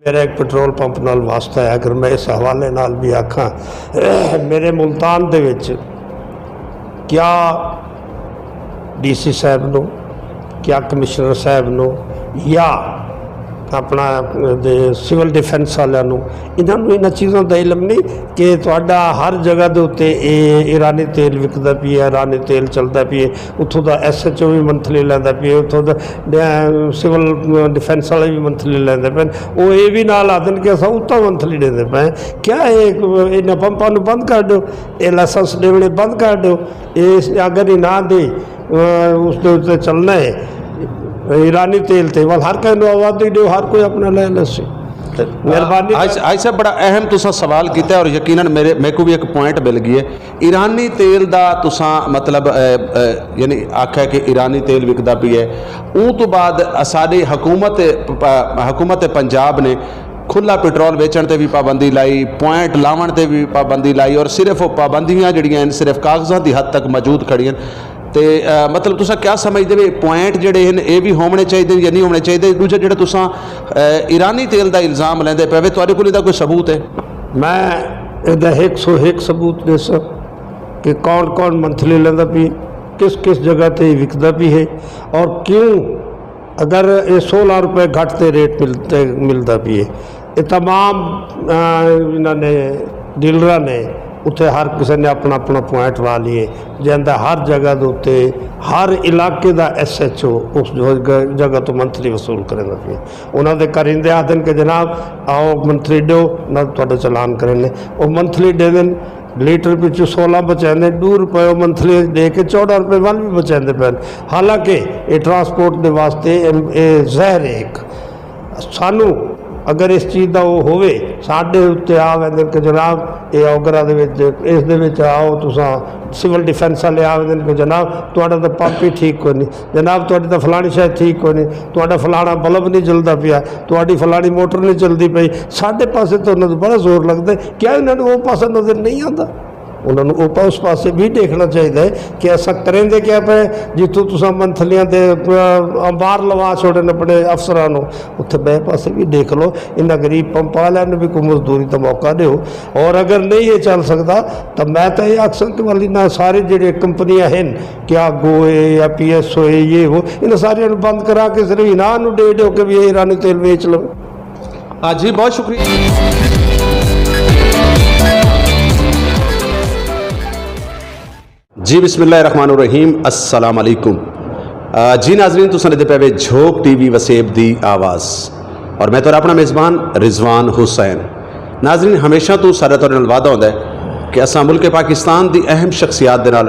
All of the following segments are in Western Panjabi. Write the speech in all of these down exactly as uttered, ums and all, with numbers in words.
میرا ایک پٹرول پمپ نال واسطہ ہے، اگر میں اس حوالے نال بھی آکھاں، میرے ملتان دے وچ کیا ڈی سی صاحب نو، کیا کمشنر صاحب نو، یا اپنا دے سول ڈیفنس والوں نو، انہاں نوں انہاں چیزاں دا علم نہیں کہ تہاڈا ہر جگہ دے اُتے اے ایرانی تیل وکدا پیا ہے، ایرانی تیل چلدا پیا ہے، اتھوں دا ایس ایچ او بھی منتھلی لیندا پیا ہے، اتھوں دا سول ڈیفنس والے بھی منتھلی لیندے پے۔ وہ یہ بھی نال آدن کہ اساں اتنا منتھلی دیندے پے۔ کیا یہ انہاں پمپاں نوں بند کر دو، یہ لائسنس دیونے بند کر دو، یہ اگر یہ نہ دے، اس دے تے چلنا ہے ایرانی تیل تے، ول ہر کہیں نوں آزادی دیو، ہر کوئی اپنا لے لے سی۔ مہربانی۔ آج آج صاحب، بڑا اہم تساں سوال کیتا ہے، اور یقیناً میرے میرے کو بھی ایک پوائنٹ مل گئی ہے۔ ایرانی تیل دا تساں مطلب، اے، اے، یعنی آکھیا کہ ایرانی تیل وکدا پی ہے۔ اون تو بعد ساڈے حکومت، پ-، حکومت پنجاب نے کھلا پٹرول ویچن تے بھی پابندی لائی، پوائنٹ لاون تے بھی پابندی لائی، اور صرف وہ پابندیاں جڑیاں ہیں صرف کاغذاں دی حد تک موجود کھڑیاں۔ تے، اے، مطلب تساں کیا سمجھدے وے، پوائنٹ جڑے ہیں اے بھی ہونے چاہیے یا نہیں ہونے چاہیے؟ دوجا جڑا تساں، اے، ایرانی تیل دا الزام لیندے پے وے، تہاڈے کول دا کوئی ثبوت ہے؟ میں ایہدا ہک سو ہک ثبوت دے ساں کہ کون کون منتھلی لیندا پی، کس کس جگہ تے وکدا پی ہے، اور کیوں اگر یہ سولہ روپے گھٹ تے ریٹ ملتے ملدا پی ہے۔ یہ تمام، آ، انہاں نے، ڈیلراں نے اتھے ہر کسی نے اپنا اپنا پوائنٹ لا لیے، جیندا ہر جگہ دے اُتے ہر علاقے دا ایس ایچ او اس جگہ جگہ تو منتھلی وصول کریندا پیا۔ انہاں دے کریندے آدن کہ جناب، آؤ منتھلی ڈو، نہ تہاڈا چلان کرنے۔ او منتھلی دے دن، لیٹر پچھو سولہ بچیندے، دو روپے او منتھلی دے کے چودہ روپے ول بھی بچیندے پین۔ حالانکہ یہ ٹرانسپورٹ دے واسطے اے، اے زہر ہے ایک۔ سانو اگر اس چیز دا وہ ہووے، ساڈے اُتے آ ویندے کہ جناب، اے اوگرا دے وچ، اس دے وچ آؤ تساں، سول ڈیفنس والے آ ویندے کہ جناب، تہاڈا تاں پمپ ہی ٹھیک کوئی نہیں، جناب تہاڈی تاں فلانی شے ٹھیک کوئی نہیں، تہاڈا فلانا بلب نہیں جلدا پیا، تہاڈی فلانی موٹر نہیں چلدی پئی۔ ساڈے پاسے تاں انہاں نوں بڑا زور لگدا ہے، کیا انہاں نوں وہ پاسا نظر نہیں آندا؟ انہاں نوں اوپا اس پاسے بھی دیکھنا چاہیدا ہے کہ ایسا کریں دے کیا پے، جتھوں تساں منتھلیاں دے، آ، انبار لوا چھوڑے نے اپنے افسراں نوں، اتھے بے پاسے بھی دیکھ لو، انہاں غریب پمپ والے نوں بھی کوئی مزدوری دا موقع دیو۔ اور اگر نہیں یہ چل سکدا، تو میں تو یہ آکھ سکدا کہ والی نہ سارے جڑے کمپنیاں ہیں، کیا گو ہے یا پی ایس او ہے، یہ وہ، انہاں سارے نوں بند کرا کے صرف انہاں نوں دے دیو کہ بھی یہ ایرانی تیل ویچ لو۔ ہاں جی، بہت شکریہ۔ جی، بسم اللہ الرحمن الرحیم، السلام علیکم۔ آ، جی ناظرین، تساں دے پے وے جھوک ٹی وی وسیب دی آواز، اور میں تہاڈا اپنا میزبان رضوان حسین۔ ناظرین، ہمیشہ تو سارے تہاڈے نال وعدہ ہوندا ہے کہ اساں ملک پاکستان دی اہم شخصیات دے نال،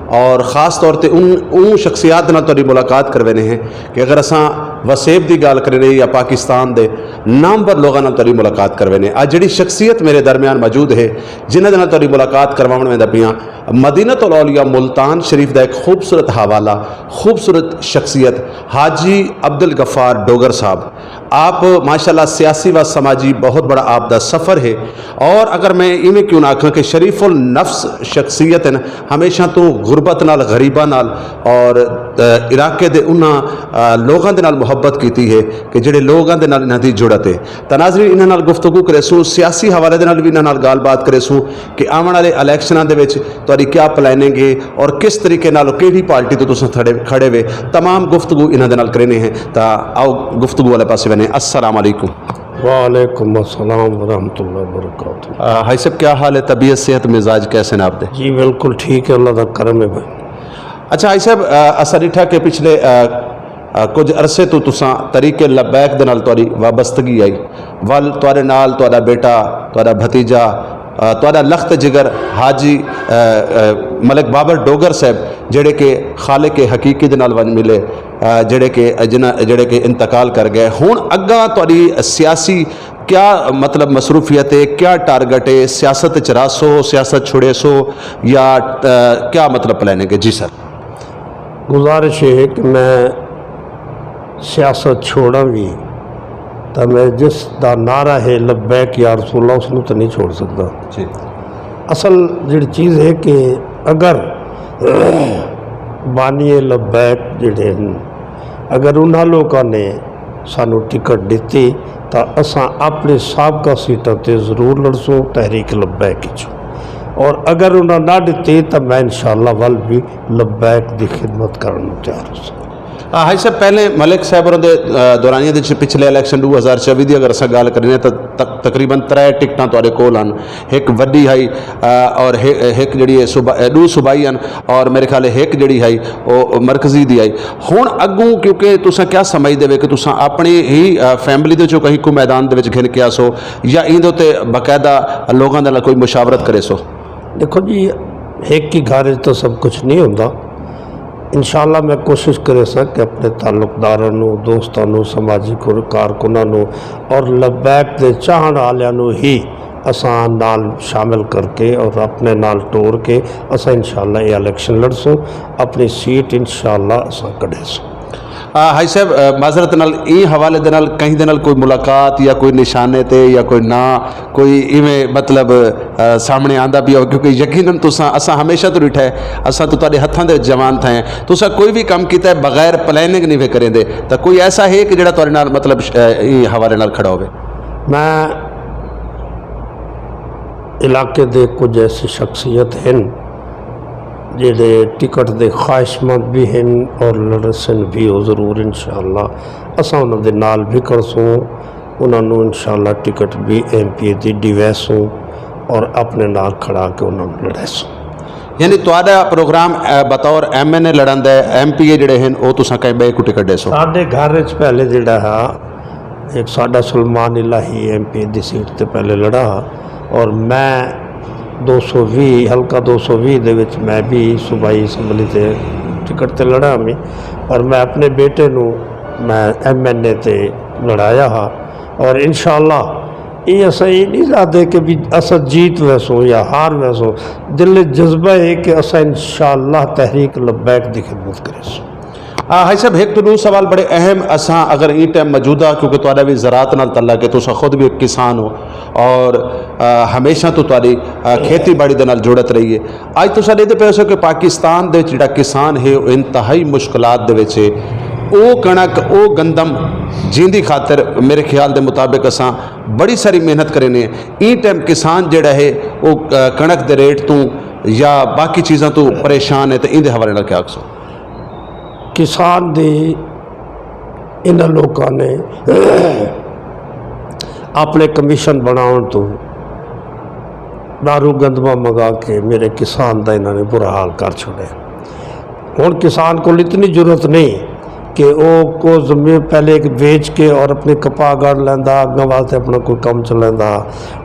اور خاص طور تے ان اون شخصیات دے نال تہاڈی ملاقات کروینے ہیں کہ اگر اساں وسیب دی گل کرینے یا پاکستان دے نامور لوگاں نال تہاڈی ملاقات کروینے۔ اج جڑی شخصیت میرے درمیان موجود ہے، جنہاں دے نال تہاڈی ملاقات کرواون ویندا پیاں، مدینہ الاولیاء ملتان شریف دا ایک خوبصورت حوالہ، خوبصورت شخصیت حاجی عبدالغفار ڈوگر صاحب۔ آپ ماشاءاللہ سیاسی و سماجی بہت بڑا آپ دا سفر ہے، اور اگر میں ایویں کیوں نہ آکھاں کہ شریف النفس شخصیت ہیں، ہمیشہ تو غربت نال، غریباں نال اور، آ، علاقے دے انہاں، آ، لوگاں دے نال محبت کیتی ہے کہ جڑے لوگاں دے نال انہاں دی جڑت ہے۔ تاں ناظرین، انہاں نال گفتگو کرے سوں، سیاسی حوالے دے نال وی انہاں نال گل بات کرے سوں کہ آون والے الیکشناں دے وچ تہاڈی کیا پلاننگ ہے اور کس طریقے نال کیڑی پارٹی تو تساں تھڑے کھڑے وے، تمام گفتگو انہاں دے نال کرینے ہیں۔ تاں آؤ گفتگو والے پاسے وینے۔ السلام علیکم۔ وعلیکم السلام ورحمۃ اللہ وبرکاتہ۔ آ، حاجی صاحب، کیا حال ہے؟ طبیعت، صحت، مزاج کیسے ہیں آپ دے؟ جی، بالکل ٹھیک ہے، اللہ دا کرم ہے بھائی۔ اچھا حاجی صاحب، آ، اساں ڈٹھا کہ پچھلے، آ، آ، کچھ عرصے تو تساں طریق لبیک دے نال تہاڈی وابستگی آئی، ول تہاڈے نال تہاڈا بیٹا، تہاڈا بھتیجا، آ، تہاڈا لخت جگر حاجی، آ، آ، ملک بابر ڈوگر صاحب، جڑے کہ خالق حقیقی دے نال ونج ملے، آ، جڑے کہ، جنہاں، جڑے کہ انتقال کر گئے۔ ہن اگاں تہاڈی سیاسی کیا مطلب مصروفیت ہے، کیا ٹارگٹ ہے؟ سیاست وچ راسو، سیاست چھڑے سو، یا، آ، کیا مطلب پلاننگ ہے؟ جی سر۔ گزارش یہ ہے کہ میں سیاست چھوڑاں بھی، تو میں جس دا نعرہ ہے "لبیک یا رسول اللہ"، اس نوں تو نہیں چھوڑ سکتا۔ جی۔ اصل جڑی چیز ہے کہ اگر بانی لبیک جڑے ہیں، اگر انہاں لوکاں نے سانو ٹکٹ دتی، تاں اساں اپنے سابقہ سیٹاں تے ضرور لڑسوں تحریک لبیک وچ۔ اور اگر انہاں نہ ڈتے تاں میں انشاءاللہ ول بھی لبیک دی خدمت کرن نوں تیار ہو سکوں۔ آ، حاج صاحب، پہلے ملک صاحب ہوراں دے، آ، دورانیاں دے وچ پچھلے الیکشن دو ہزار چوبی دی اگر اساں گل کرنے تاں تق-، تقریباً ترے ٹکٹاں تہاڈے کول ہن۔ ایک وڈی ہائی، آ، اور ہے-، ایک جڑی ہے صوبہ، اے، دو صوبائی ہن، اور میرے خیال ہے ایک جڑی ہائی، او مرکزی دی ہائی۔ ہن اگوں کیونکہ تساں کیا سمجھدے وے کہ تساں اپنی ہی، آ، فیملی دے وچوں کہیں کو میدان دے وچ گھن کے آسو، یا ایندے تے باقاعدہ لوگاں دے نال کوئی مشاورت کرے سو؟ دیکھو جی، ایک ہی گھر وچ تو سب کچھ نہیں ہوندا۔ انشاءاللہ میں کوشش کرے سا کہ اپنے تعلقداراں نوں، دوستاں نوں، سماجی کار-، کارکناں نوں اور لبیک دے چاہن والیاں نوں ہی اساں نال شامل کر کے اور اپنے نال ٹور کے اساں انشاءاللہ یہ الیکشن لڑسوں، اپنی سیٹ انشاءاللہ اساں کڈھے سوں۔ آ، حاج صاحب، آ، معذرت نال، ایں حوالے دے نال کہیں دے نال کوئی ملاقات یا کوئی نشانے تے یا کوئی نہ، کوئی ایویں مطلب، آ، سامنے آندا پیا ہو؟ کیونکہ یقیناً تساں، اساں ہمیشہ تو ڈٹھا ہے، اساں تو تہاڈے ہتھاں دے وچ جوان تھے ہیں۔ تساں کوئی بھی کام کیتا ہے بغیر پلاننگ نہیں وے کریں دے، تاں کوئی ایسا ہے کہ جڑا تہاڈے نال مطلب ش-، آ، ایں حوالے نال کھڑا ہوے؟ میں علاقے دے کچھ ایسی شخصیت ہیں جڑے ٹکٹ دے خواہش مند بھی ہیں اور لڑسن بھی، وہ ضرور انشاءاللہ اساں انہاں دے نال بھی کرسوں، انہاں نوں انشاءاللہ ٹکٹ بھی ایم پی اے دی ڈیویسوں اور اپنے نال کھڑا کے انہاں نوں لڑیسوں۔ یعنی تہاڈا پروگرام، آ، بطور ایم این اے لڑن دا ہے، ایم پی اے جڑے ہیں، او تساں کہیں بے کو ٹکٹ دے سو؟ ساڈے گھر وچ پہلے جڑا ہا، ایک ساڈا سلمان الہی ایم پی اے دی سیٹ تے پہلے لڑا ہا، اور میں دو سو ویہہ، حلقہ دو سو ویہہ دے وچ میں بھی صوبائی اسمبلی تے ٹکٹ تے لڑا ہاں، اور میں اپنے بیٹے نوں میں ایم این اے تے لڑایا ہا۔ اور انشاءاللہ یہ اساں یہ نہیں چاہتے کہ بھی اساں جیت ویسوں یا ہار ویسوں، دل وچ جذبہ ہے کہ اساں انشاءاللہ تحریک لبیک دی خدمت کرے سوں۔ آ، حاج صاحب، ایک تو دو سوال بڑے اہم۔ اساں اگر این ٹائم موجودہ، کیونکہ تہاڈا بھی زراعت نال تعلق ہے، تساں خود بھی ایک کسان ہو اور، آ، ہمیشہ تو تہاڈی، آ، کھیتی باڑی دے نال جڑت رہی ہے۔ اج تساں دیکھدے پئے ہو کہ پاکستان دے وچ جڑا کسان ہے، وہ انتہائی مشکلات دے وچ ہے۔ او کنک، او گندم، جیندی خاطر میرے خیال دے مطابق اساں بڑی ساری محنت کرنے ہیں۔ این ٹائم کسان جڑا ہے، وہ، آ، کنک دے ریٹ تو یا باقی چیزاں تو پریشان ہے، تو ایندے حوالے نال کیا آکھسو؟ کسان دی انہاں لوکاں نے اپنے کمیشن بناون تو دارو گندما منگا کے میرے کسان دا انہاں نے برا حال کر چھوڑے۔ ہن کسان کول اتنی ضرورت نہیں کہ او کو زمین پہلے ایک بیچ کے اور اپنی کپا گڑ لیندا، اگاں واسطے اپنا کوئی کم چلیندا۔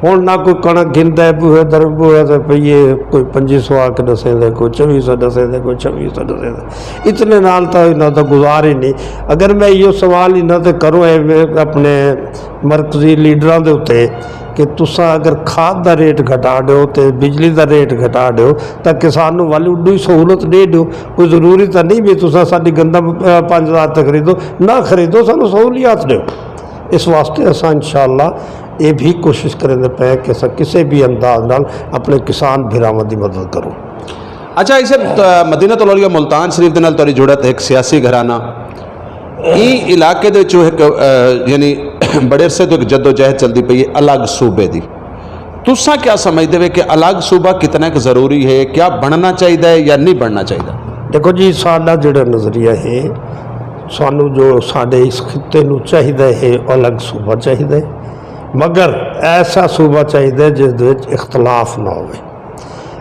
ہن نہ کوئی کنک گھندا ہے، بوہے در بوہے تے پئیے، کوئی پنجی سو آ کے دسے دے، کوئی چوی سو دسے دے، کوئی چھبی سو دسے دے۔ اتنے نال تاں انہاں دا گزار ہی نہیں۔ اگر میں ایہو سوال انہاں تے کروں، اے اپنے مرکزی لیڈراں دے اُتے، کہ تساں اگر کھاد دا ریٹ گھٹا دیو تے بجلی دا ریٹ گھٹا دیو، تاں کسان نوں والی اڈو ہی سہولت دے دیو۔ کوئی ضروری تاں نہیں بھی تساں ساڈی گندم، آ، پنج ہزار تے خریدو، نہ خریدو، سانوں سہولیات دیو۔ اس واسطے اساں انشاءاللہ یہ بھی کوشش کریں دے پے کہ اساں کسے بھی انداز نال اپنے کسان بھراواں دی مدد کروں۔ اچھا، اسے، آ، مدینہ الاولیاء ملتان شریف دے نال تہاڈی جڑت ایک سیاسی گھرانہ، ای علاقے دے وچوں ایک، آ، یعنی بڑے عرصے تو ایک جدوجہد چلدی پئی ہے الگ صوبے دی۔ تساں کیا سمجھدے وے کہ الگ صوبہ کتنا ایک ضروری ہے، کیا بننا چاہیدا ہے یا نہیں بننا چاہیدا؟ دیکھو جی، ساڈا جڑا نظریہ ہے، سانو جو ساڈے اس خطے نو چاہیدا ہے، الگ صوبہ چاہیدا ہے، مگر ایسا صوبہ چاہیدا ہے جس دے وچ اختلاف نہ ہوئے۔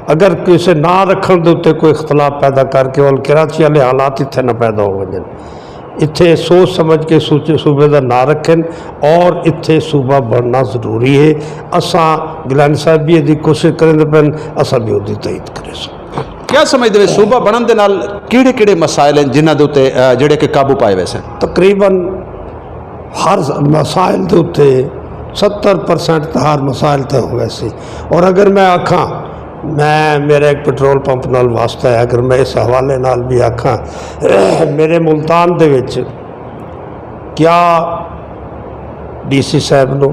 اگر کسی نہ رکھن دے اُتے کوئی اختلاف پیدا کر کے، اور کراچی والے حالات اتھے نہ پیدا ہو وجن، اتھے سوچ سمجھ کے سوچ-، صوبے دا نہ رکھن، اور اتھے صوبہ بننا ضروری ہے۔ اساں گلانی صاحب بھی یہ کوشش کریں دے پن، اساں بھی وہ تائید کریں سو۔ کیا سمجھدے وے صوبہ بنن دے نال کیڑے کیڑے مسائل ہیں جنہاں دے اُتے، آ، جڑے کہ قابو پائے ویسے؟ تقریباً ہر مسائل دے اُتے ستر پرسنٹ تے ہر مسائل تے ہوئے سی۔ اور اگر میں آکھاں، میں، میرا ایک پٹرول پمپ نال واسطہ ہے، اگر میں اس حوالے نال بھی آکھاں، میرے ملتان دے وچ کیا ڈی سی صاحب نو،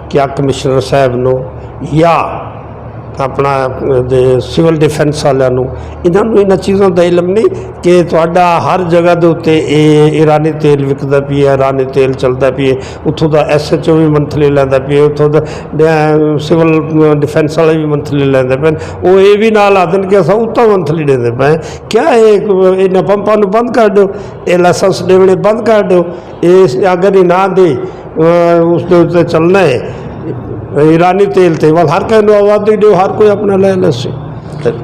کیا کمشنر صاحب نو، یا اپنا، دے سول ڈیفنس والوں نوں، انہاں نوں انہاں چیزاں دا علم نہیں کہ تہاڈا ہر جگہ دے اُتے اے ایرانی تیل وکدا پیا ہے، ایرانی تیل چلدا پیا ہے۔ اتھوں دا ایس ایچ او بھی منتھلی لیندا پیا ہے، اتھوں دا، اے، سول ڈیفنس والے بھی منتھلی لیندے پے۔ او اے بھی نال آدن کہ اساں اتھاں منتھلی دیندے پے۔ کیا اے، انہاں پمپاں نوں بند کر دیو، اے لائسنس دیونے بند کر دیو۔ اے اس اگر ہی نہ دے، اس دے اُتے چلنا ہے ایرانی تیل تے۔ ول ہر کہیں نوں آبادی دیو، ہر کوئی اپنا لے لے سی۔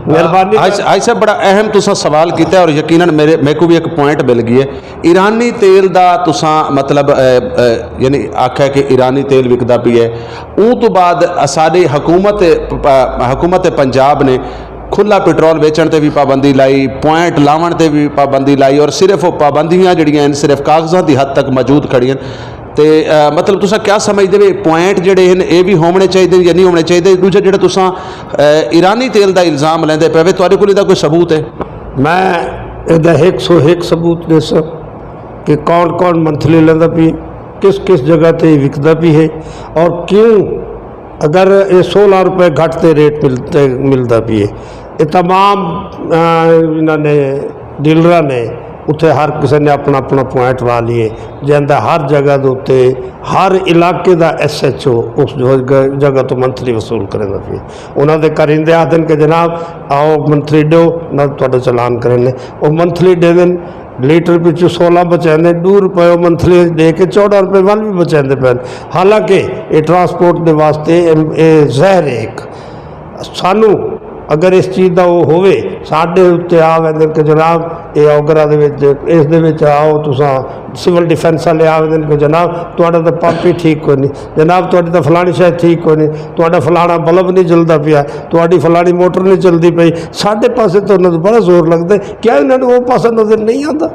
مہربانی۔ آج آج صاحب بڑا اہم تساں سوال کیتا ہے، اور یقیناً میرے میرے کو بھی ایک پوائنٹ مل گئی ہے۔ ایرانی تیل دا تساں مطلب، اے، اے، یعنی آکھیا کہ ایرانی تیل وکدا پیا ہے۔ اون تو بعد ساری حکومت، پ-، حکومت پنجاب نے کھلا پٹرول ویچن تے بھی پابندی لائی، پوائنٹ لاون تے بھی پابندی لائی، اور صرف وہ پابندیاں جڑیاں ہیں صرف کاغذاں دی حد تک موجود کھڑیاں۔ تے، آ، مطلب تساں کیا سمجھدے وے، پوائنٹ جڑے ہیں اے بھی ہونے چاہیے یا نہیں ہونے چاہیے؟ دوجا جڑا تساں، آ، ایرانی تیل دا الزام لیندے پے وے، تہاڈے کول دا کوئی ثبوت ہے؟ میں ادا ایک سو ایک ثبوت دے سکدا کہ کون کون منتھلی لیندا پی، کس کس جگہ تے وکدا پی ہے، اور کیوں اگر یہ سولہ روپے گھٹ تے ریٹ ملتے ملدا پی ہے۔ یہ تمام، آ، انہاں نے، ڈیلراں نے، اتھے ہر کسے نے اپنا اپنا پوائنٹ لا لیے، جیندا ہر جگہ دے اُتے ہر علاقے دا ایس ایچ او اس جگہ، جگہ تو منتھلی وصول کریندا پی۔ انہاں دے کریندے آدن کہ جناب، آؤ منتھلی ڈیو، نہ تہاڈا چلان کرنے۔ او منتھلی دے دن، لیٹر پچھو سولہ بچاندے، دو روپے او منتھلی دے کے چودہ روپے ول بھی بچاندے پے۔ حالانکہ یہ ٹرانسپورٹ دے واسطے اے، اے زہر ہے ایک۔ سانو اگر اس چیز دا وہ ہووے، ساڈے اُتے آ ویندے کہ جناب، اے اوگرا دے وچ، اس دے وچ آؤ تساں، سول ڈیفنس والے آ ویندے کہ جناب، تہاڈا تاں پمپ ہی ٹھیک کوئی نہیں، جناب تہاڈی تاں فلانی شے ٹھیک کوئی نہیں، تہاڈا فلانا بلب نہیں جلدا پیا، تہاڈی فلانی موٹر نہیں چلدی پئی۔ ساڈے پاسے تو انہاں نوں بڑا زور لگدا ہے۔ کیا انہاں نوں وہ پاسا نظر نہیں آندا؟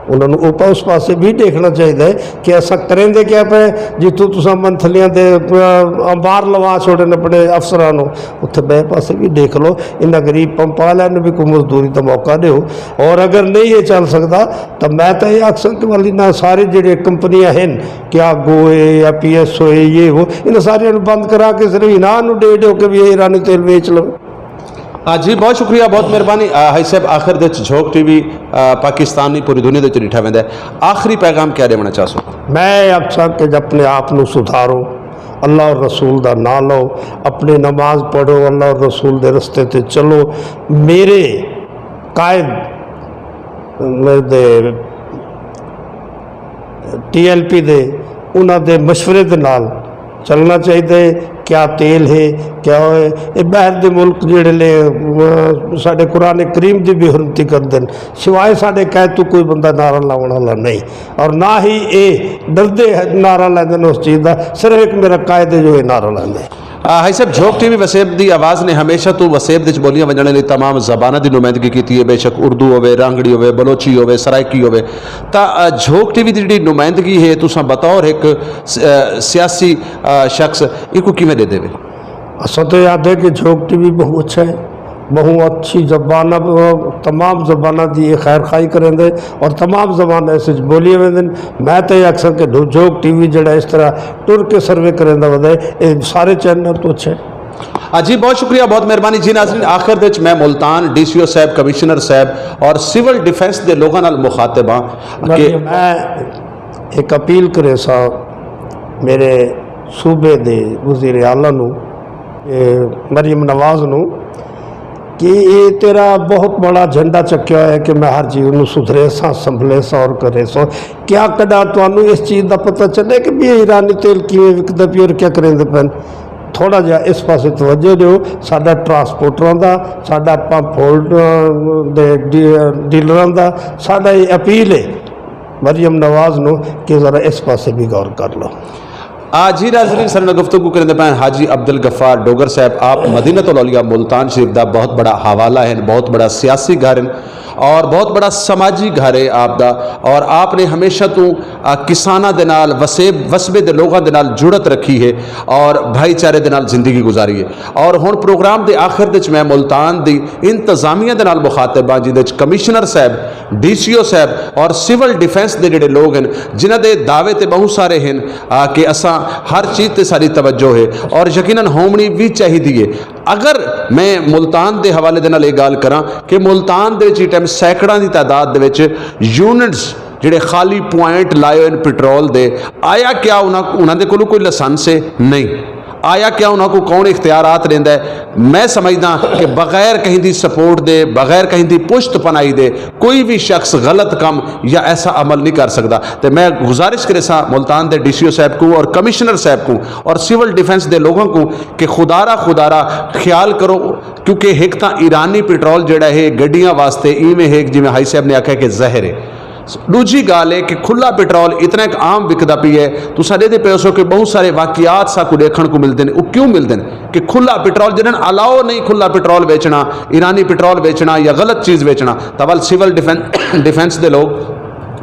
انہاں نوں اوپا اس پاسے بھی دیکھنا چاہیدا ہے کہ اساں کریندے کیا پے، جتھوں تساں منتھلیاں دے، آ، انبار لوا چھوڑے نے اپنے افسراں نوں، اتھے بے پاسے بھی دیکھ لو۔ انہاں غریب پمپ والے نوں بھی کوئی مزدوری دا موقع دیو۔ اور اگر نہیں یہ چل سکدا، تو میں تو یہ آکھ سکدا کہ والی نہ سارے جڑے کمپنیاں ہیں، کیا گو ہے یا پی ایس او ہے، یہ وہ، انہاں ساریاں نوں بند کرا کے صرف انہاں نوں دے دیو کہ بھی یہ ایرانی تیل ویچ لو۔ آ، جی، بہت شکریہ، بہت مہربانی۔ آ، حاجی صاحب، آخر دے وچ جھوک ٹی وی، آ، پاکستان نہیں، پوری دنیا دے وچ ڈٹھا ویندا ہے۔ آخری پیغام کیا دینا چاہ سو؟ میں آکھاں کہ اپنے آپ نو سدھارو، اللہ اور رسول دا نام لو، اپنی نماز پڑھو، اللہ اور رسول دے رستے تے چلو۔ میرے قائد، میرے دے ٹی ایل پی دے، انہاں دے مشورے دے نال چلنا چاہیدا ہے۔ کیا تیل ہے، کیا ہوئے، یہ باہر دے ملک جڑے لے، اہ، ساڈے قرآن کریم دی بے حرمتی کردے نے، سوائے ساڈے قید تو کوئی بندہ نعرہ لاون والا نہیں، اور نہ ہی یہ ڈردے نعرہ لیندے نے اس چیز دا۔ صرف ایک میرا قائد ہے جو یہ نعرہ لیندا ہے۔ آ، حاجی صاحب، جھوک ٹی وی وسیب دی آواز نے ہمیشہ تو وسیب دے وچ بولیاں ونجن والی تمام زباناں دی نمائندگی کیتی ہے، بے شک اردو ہوے، رانگڑی ہوے، بلوچی ہوے، سرائیکی ہوے، تا، آ، جھوک ٹی وی دی جڑی نمائندگی ہے، تساں بطور ایک س-، آ، سیاسی، آ، شخص ایکو کیویں دے دے وے؟ اساں تو یاد ہے کہ جھوک ٹی وی بہت اچھا ہے، بہت اچھی زباناں، تمام زباناں دی یہ خیر خواہی کریں دے، اور تمام زباناں اس وچ بولیاں ویندن۔ میں تو یہ آکھ سکاں کہ جھوک ٹی وی جڑا اس طرح ٹر کے سروے کریں دا ودے، یہ سارے چینل تو اچھا ہے۔ آ، جی، بہت شکریہ، بہت مہربانی۔ جی ناظرین، آخر دے وچ میں ملتان ڈی سی او صاحب، کمشنر صاحب اور سول ڈیفنس دے لوگاں نال مخاطب ہاں کہ میں ایک اپیل کرے سا میرے صوبے دے وزیر اعلیٰ نو، اے، مریم نواز نو، کہ یہ تیرا بہت بڑا جھنڈا چکیا ہویا ہے کہ میں ہر چیز نو سدھرے سا، سنبھلے سا اور کرے سا۔ کیا کدا تانوں اس چیز دا پتہ چلے کہ بھی ایرانی تیل کیویں وکدا پیا اور کیا کریندے پن؟ تھوڑا جہا اس پاسے توجہ دیو۔ ساڈا ٹرانسپورٹراں دا، ساڈا پمپ ہولڈر دے ڈی-، ڈیلراں دا، ساڈا یہ اپیل ہے مریم نواز نو کہ ذرا اس پاسے بھی غور کر لو۔ آ، جی ناظرین، سارے نال گفتگو کرنے پے حاجی عبد الغفار ڈوگر صاحب، آپ مدینہ الاولیاء ملتان شریف دا بہت بڑا حوالہ ہے، بہت بڑا سیاسی گھر ہے اور بہت بڑا سماجی گھر ہے آپ دا، اور آپ نے ہمیشہ تو، آ، کساناں دے نال، وسیب، وسبے دے لوگاں دے نال جڑت رکھی ہے اور بھائی چارے دے نال زندگی گزاری ہے۔ اور ہن پروگرام دے آخر دے وچ میں ملتان دی انتظامیہ دے نال مخاطب ہاں، جس دے وچ کمشنر صاحب، ڈی سی او صاحب اور سول ڈیفنس دے جڑے لوگ ہیں، جنہاں دے دعوے تے بہت سارے ہیں، آ، کہ اساں ہر چیز تے ساری توجہ ہے اور یقیناً ہومنی بھی چاہیدی ہے۔ اگر میں ملتان دے حوالے دے نال یہ گل کراں کہ ملتان دے وچ اس ٹائم سینکڑاں دی تعداد دے وچ یونٹس جڑے خالی پوائنٹ لائے ہوئے نے پٹرول دے، آیا کیا انہاں انہاں دے کولوں کوئی لائسنس ہے؟ نہیں۔ آیا کیا انہاں کو کون اختیارات دیندا ہے؟ میں سمجھدا کہ بغیر کہیں دی سپورٹ دے، بغیر کہیں دی پشت پنائی دے، کوئی بھی شخص غلط کم یا ایسا عمل نہیں کر سکدا۔ تے میں گزارش کرے ساں ملتان دے ڈی سی او صاحب کو اور کمشنر صاحب کو اور سول ڈیفنس دے لوگوں کو کہ خدارا خدارا خیال کرو، کیونکہ ایک تاں ایرانی پٹرول جڑا ہے گڈیاں واسطے ایویں ہے جویں ہائی صاحب نے آکھیا کہ زہر ہے۔ دوجی گل ہے کہ کھلا پٹرول اتنا ایک عام وکدا پی ہے، تساں دیکھدے پے ہو کہ بہت سارے واقعات ساکو دیکھن کو ملتے ہیں۔ وہ کیوں ملتے ہیں کہ کھلا پٹرول جنہاں الاؤ نہیں کھلا پٹرول ویچنا، ایرانی پٹرول ویچنا یا غلط چیز ویچنا، تاں ول سول ڈیفن-، ڈیفنس دے لوگ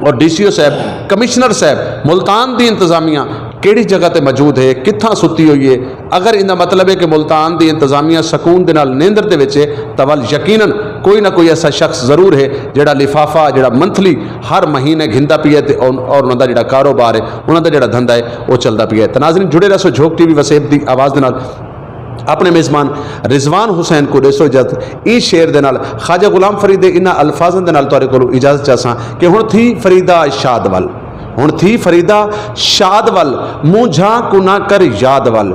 اور ڈی سی او صاحب، کمشنر صاحب، ملتان دی انتظامیہ کیڑی جگہ تے موجود ہے، کتھاں ستی ہوئی ہے؟ اگر ان دا مطلب ہے کہ ملتان دی انتظامیہ سکون دے نال نیندر دے وچ ہے، تاں ول یقیناً کوئی نہ کوئی ایسا شخص ضرور ہے جڑا لفافہ، جڑا منتھلی ہر مہینے گھندا پیا تے اور اور انہاں دا جڑا کاروبار ہے، انہاں دا جڑا دھندا ہے، وہ چلدا پیا ہے۔ تے ناظرین، جڑے رہسو جھوک ٹی وی وسیب دی آواز دے نال۔ اپنے میزبان رضوان حسین کو دیسو اجازت۔ ایں شعر دے نال، خواجہ غلام فرید دے انہاں الفاظاں دے نال تہاڈے کولوں اجازت چاہساں کہ ہن تھی فریدا شاد ول، ہن تھی فریدا شاد ول، مونجھاں کو نہ کر یاد ول،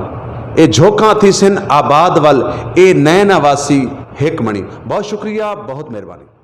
اے جھوکاں تھی سن آباد ول، اے نین واسی ہک منی۔ بہت شکریہ، بہت مہربانی۔